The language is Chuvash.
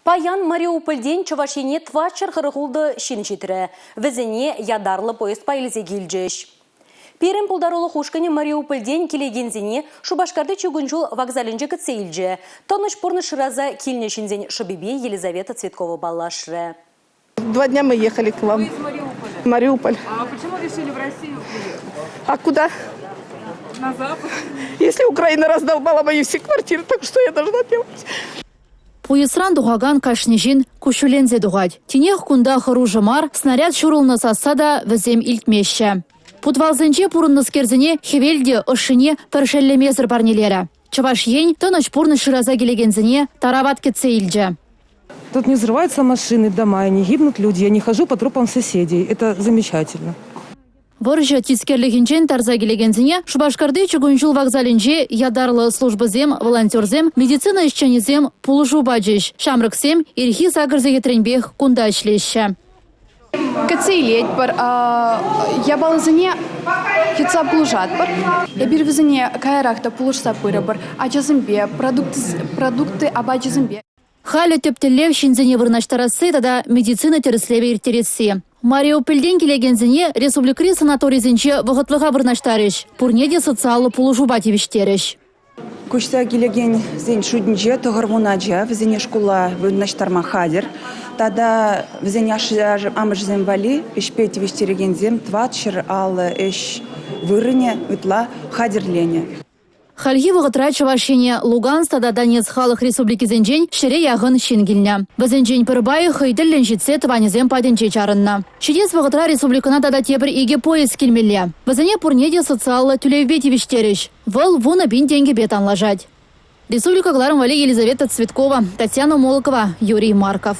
Паян Мариупольтен Чӑваш Ене 446 ҫын ҫитрӗ. Вӗсене ятарлӑ поездпа илсе килчӗҫ. Пирӗн пултарулӑх ушкӑнӗ Мариупольтен килекенсене Шупашкарти чукун ҫул вокзалӗнче кӗтсе илчӗ. Тӑнӑҫ пурнӑҫ шыраса килнӗ ҫынсен шӑпипе Елизавета Цветкова паллашрӗ. Два дня мы ехали к вам. Вы из Мариуполя? Мариуполь. А почему решили в Россию приехать? А куда? На Запад. Если Украина раздолбала мои все квартиры, так что я должна делать? Пуйӑсран тухакан кашни ҫын куҫҫульленсе тухать. Тинех кунта хӑрушӑ мар, снаряд ҫурӑлнӑ сасса та вӗсем илтмеҫҫӗ. Путвалсенче пурӑннӑскерсене хӗвел те ӑшшине пӗр шеллемесӗр парнелерӗ. Чӑваш Ен тӑнӑҫ пурнӑҫ шыраса килекенсене тарават кӗтсе илчӗ. Тут не взрываются машины, дома, и не гибнут люди. Я не хожу по трупам соседей. Это замечательно. Вӑрҫӑ тискерлӗхӗнчен тарса килекенсене Шупашкарти чукун ҫул вокзалӗнче ятарлӑ службӑсем, волонтерсем, медицина ӗҫченӗсем пулӑшу пачӗҫ. Ҫамрӑксем ирхи сакӑр сехетренпех кунта ӗҫлеҫҫӗ. Кӗтсе илетпӗр, япаласене йӑтса пулӑшатпӑр. Эпир вӗсене каярах та пулӑшса пырӑпӑр ачасемпе, продукты апачӗсемпе. Халӗ тӗп тӗллев ҫынсене вырнаҫтарасси тата медицина тӗрӗслевӗ ирттересси. Мариупольтен килекенсене республикӑри санаторисенче вӑхӑтлӑха вырнаҫтарӗҫ, пурне те социаллӑ пулӑшупа тивӗҫтерӗҫ. Куҫса килекенсен шутӗнче 90 ача, вӗсене шкула вырнаҫтарма хатӗр. Тата вӗсен ашшӗ-амӑшӗсем валли ӗҫпе тивӗҫтерекенсем 450 ӗҫ вырӑнӗ ытла хатӗрленӗ. Хальхи вӑхӑтра Чӑваш Ене Луганск тата Донецк халӑх республикисенчен ҫӗре яхӑн ҫын килнӗ. Вӗсенчен пӗр пайӗ хӑй тӗллӗн ҫитсе тӑванӗсем патӗнче чарӑннӑ. Ҫитес вӑхӑтра республикӑна тата тепӗр икӗ поезд килмелле. Вӗсене пурне те социаллӑ тӳлевпе тивӗҫтерӗҫ. Вӑл 10 000 тенкӗпе танлашать. Республика кӑларӑм валли Елизавета Цветкова, Татьяна Молокова, Юрий Марков.